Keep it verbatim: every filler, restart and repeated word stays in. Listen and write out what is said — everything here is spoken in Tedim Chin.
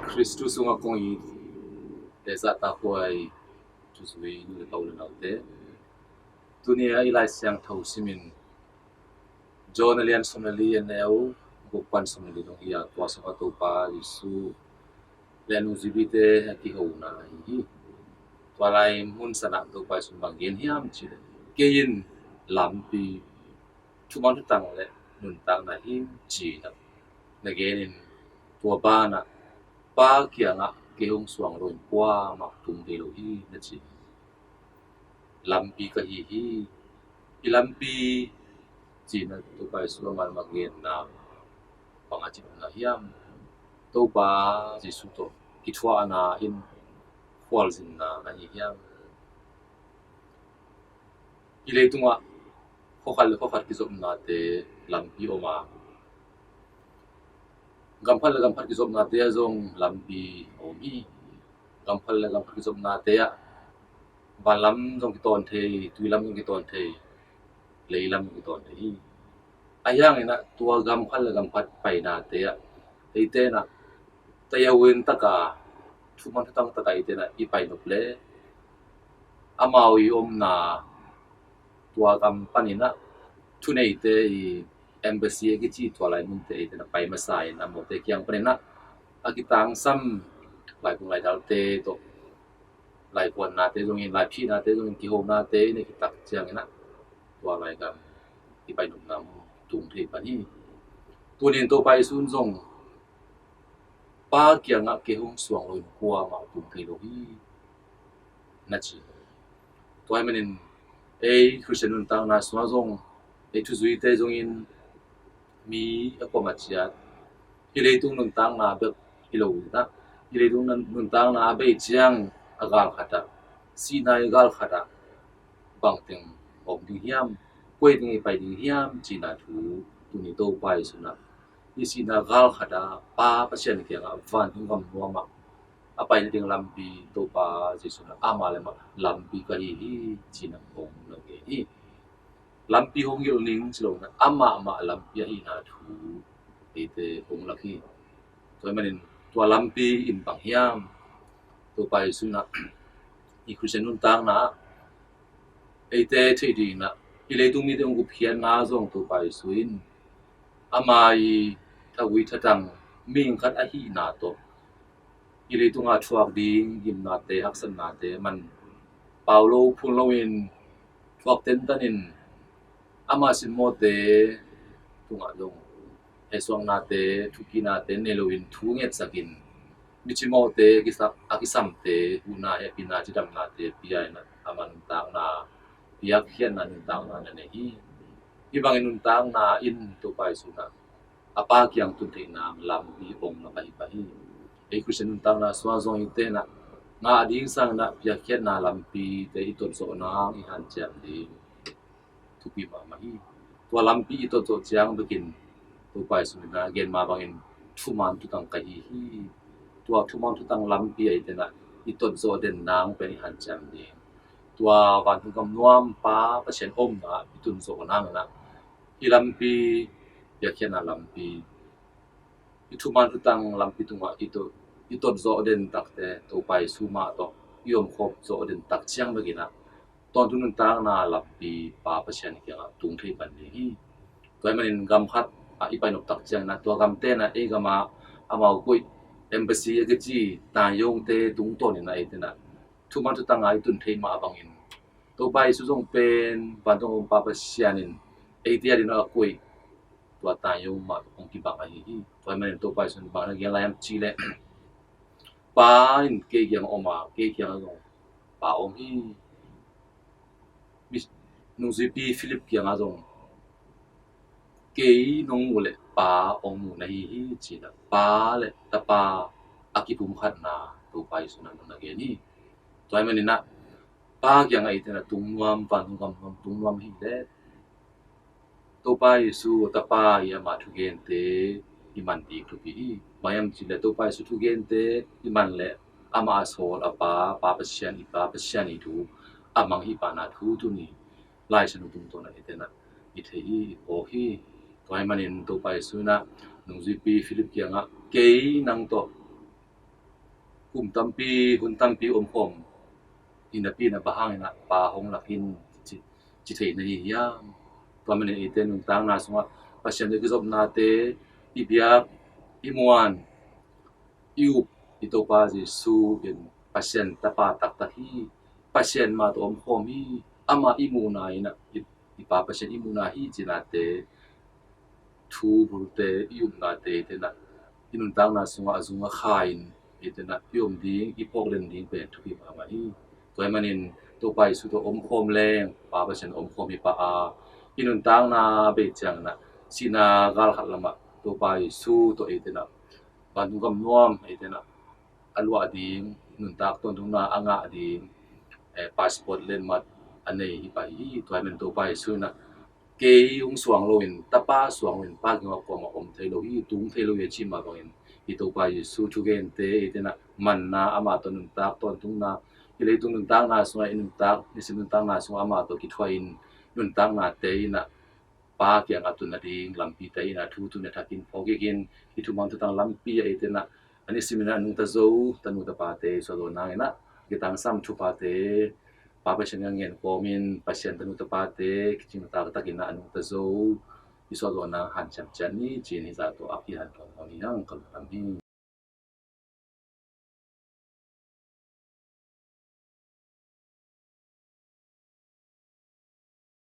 Khristu sungah kong it, eh, zahtakhuai thuzui nu le pa, u le naute, tuni a i Lai Siangtho simin John a lian sawm le li, a neu guk pan sawm le li dong hi a, tua sungah Topa Jesu le a nungzuipite a kihona ahi hi. Tua lai mun sanah Topa Jesu in bang gen hiam cih leh, kei in lampi, thuman thutang le nuntakna hi, ci-in ah na genin, tua banah Pa kiangah kei hong suang lo in kuamah tung thei lo hi, na ci hi. Lampi ka hi hi. Hih lampi, ci-in ah Topa Jesu amah lamah genna bang a cih na hiam? Topa Jesu tawh kithuahna in khualzinna ahi hiam? Hih leitungah khuakhat le khuakhat kizopnate lampi om a, gam khat le gam khat kizopnate ah zong lampi a om hi. Gam khat le gam khat kizopnate ah vanlam zong kitawn thei, tuilam zong kitawn thei, leilam zong kitawn thei hi. Ahi hangin ah tua gam khat le gam khat painate ah eite in ah tayawin taka, thuman thutang taka eite in ah i pai nop leh, amau i omna tua gam panin ah thuneite i embassy a kici tua lai munte eite in ah pai masa in, amaute kiang panin ah a kitangsam laikung laidalte tawh, laikuannate zongin, laiphihnate zongin, kihonate i neih khit tak ciangin ah tua lai gam i pai nopna mun tung thei pan hi. Tunin Topa Jesu in zong Pa kiangah kei hong suang lo in kuamah tung thei lo hi, na ci. Tua ahih manin ei Khristian nuntakna sungah zong ei thuzuite zongin mi a kuamah ciat hih leitung nuntakna bek hi lo in ah, hih leitung nun-, nuntakna a bei ciang a gal khat ah, sihna i gal khat ah bang teng om ding hiam, koi teng i pai ding hiam cihna thu tuni Topa Jesu in ah hih sihna gal khat ah Pa Pasian kiangah vantung gam nuam ah a pai nading lampi Topa Jesu in ah amah le amah lampi ka hi hi, ci-in ah hong na gen hi. Lampi hong hilh ning ci lo in ah amah mah lampi ahihna thu eite hong lak hi. Tua ahih manin tua lampi in bang hiam? Topa Jesu in ah i Khristian nuntakna ah eite theih dingin ah hih leitung mite hong gupkhiatna zong Topa Jesu in ama i thagui thatang mihing khat ahihna tawh hih leitunga thuak ding gimnate, haksatnate man pau lo phun loin thuak tentan in ama simmawhte tungah zong hesuaknate, thukihnate nei loin thu ngetsakin micimawhte a kisa-, a kisamte huhna, hehpihna, cidamnate pia in ah ama nuntakna, piakkhiatna nuntakna na nei hi. Hih bangin nuntakna in Topa Jesu in ah a Pa kiang tun theih nang lampi hong lak ahi pah hi. Ei Khristian nuntakna sungah zong eite in ah ngah ding sangin ah piakkhiatna lampite i tot zawh nang i hanciam ding thupi mahmah hi. Tua lampi i tot zawh ciang bekin Topa Jesu in ah gen mah bangin thuman thutang ka hi hi. Tua thuman thutang lampi ah eite in ah i tot zawh den nang pen i hanciam ding, tua vantung gam nuam Pa Pasian omna i tun zawh nang in ah hih lampi, piakkhiatna lampi, i thuman thutang lampi tungah i tot, i tot zawh den takte Topa Jesu mah tawh i omkhop zawh den tak ciang bekin ah tawntung nuntakna lampi Pa Pasian kiangah tung thei pan ding hi. Tua ahih manin gam khat ah i pai nop tak ciangin ah tua gamte in ah ei gamah amau koih embassy a kici taiyawngte tungtawnin ah eite in ah thuman thutang a i tun theih mah bangin Topa Jesu zong pen vantung om Pa Pasian in eite adingin a koih tua taiyawng mah hong kibang ahi hi. Tua ahih manin Topa Jesu in bang na gen lai hiam cih leh, Pa in kei kiangah om a, kei kiangah zong Pa om hi. Mi, nungzuipi Philip kiangah zong kei nong muh leh Pa hong mu na hi hi, ci-in ah Pa le Tapa a kipumkhatna Topa Jesu in ah nong na gen hi. Tua ahih manin ah Pa kiangah eite in ah tung nuam, vantung gam nuam tung nuam hi leh Topa Jesu Tapa i ama thugente i man ding thupi hi. Bang hiam cih leh Topa Jesu thugente i man leh amah a sawl a Pa, Pa Pasian i Pa, Pasian i thu a mang hi pahna thu tuni Lai Siangtho tungtawn ah eite in ah i thei hi, i phawk hi. Tua ahih manin Topa Jesu in ah nungzuipi Philip kiangah kei nang tawh kum tampi, hun tampi omkhawm hi napi-in ah bang hangin ah Pa hong lak in ci, ci thei na hi hiam? Tua manin eite nuntakna sungah Pasian tawh kizopnate, i biak, i muan, i up, i Topa Jesu in Pasian tapa taktak hi. Pasian mah tawh omkhawm hi. Amah i muhna in ah, i, i Pa Pasian i muhna hi cinate, thu bulte, i upnate eite in ah i nuntakna sungah a zung a kha in eite in ah i om ding, i phawk den ding pen thupi mahmah hi. Tua ahih manin Topa Jesu tawh omkhawm leng Pa Pasian omkhawm hi pah a, i nuntakna bei ciangin ah sihna galkhat lamah Topa Jesu tawh eite in ah vantung gam nuam eite in ah a luah ding, nuntak tawntungna a ngah ding, eh, passport letmat a nei hi pah hi. Tua ahih manin Topa Jesu in ah kei hong suang loin, tapa suang loin Pa kiangah kuamah om thei lo hi, tung thei lo hi a cih mah bangin, hih Topa Jesu thugente eite in ah manna, amah tawh nuntak tawntungna, hih leitung nuntakna sungah i nuntak, nisim nuntakna sungah amah tawh kithuah in nuntaknate in ah Pa kiangah tun nading lampite in ah thu tuni a thakin phawk kik in, hih thuman thutang lampi ah eite in ah a nisim in ah a nungta zo tanu tapate i suahzawh nangin ah a kitangsam thuphate Pa Pasian kiangah ngen kawmin, Pasian tanu tapate kicing taktak in ah a nungta zo i suahzawh nang hanciam ciat ni, ci-in hih zah tawh a kihanthawn hi hang. Ka lungdam hi.